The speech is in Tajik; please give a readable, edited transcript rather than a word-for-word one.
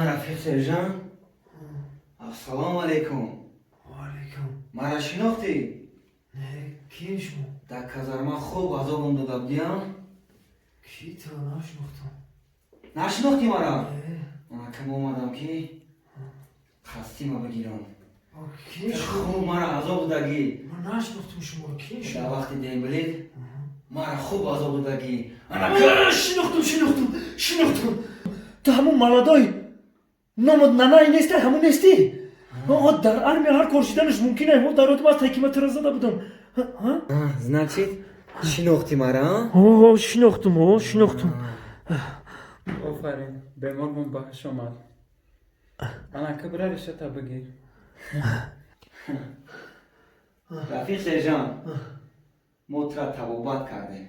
Рафиқ сержант, ассалому алайкум. Алейкум. Мара шинохтӣ? Не, кием шумо? Дар казарма хуб азобам дода будиам. Ки то нашинохтам. Нашинохтӣ мара? Не. Анакам омадам, ки қасдима бигирам. Кием шумо? Хуб мара азоб додагӣ. Ман нашинохтам шуморо, кием Дар шумо? вақти дембелит мара хуб азоб додагӣ. Шинохтам, шинохтам, шинохтам. Ту ҳамун молодой номот Нанай нестай, ҳамун нестӣ? О, дар армия ҳар кор шиданаш мумкин ай. Дар ёдам аст, ки ман тура зада будам. Значит, шинохтӣ мара? О, шинохтам, о, шинохтам. Офарин, бемормон ба ҳуш омад. Анака, бира, решата бигир. Рафиқ сержант, мо тура табобат кардем.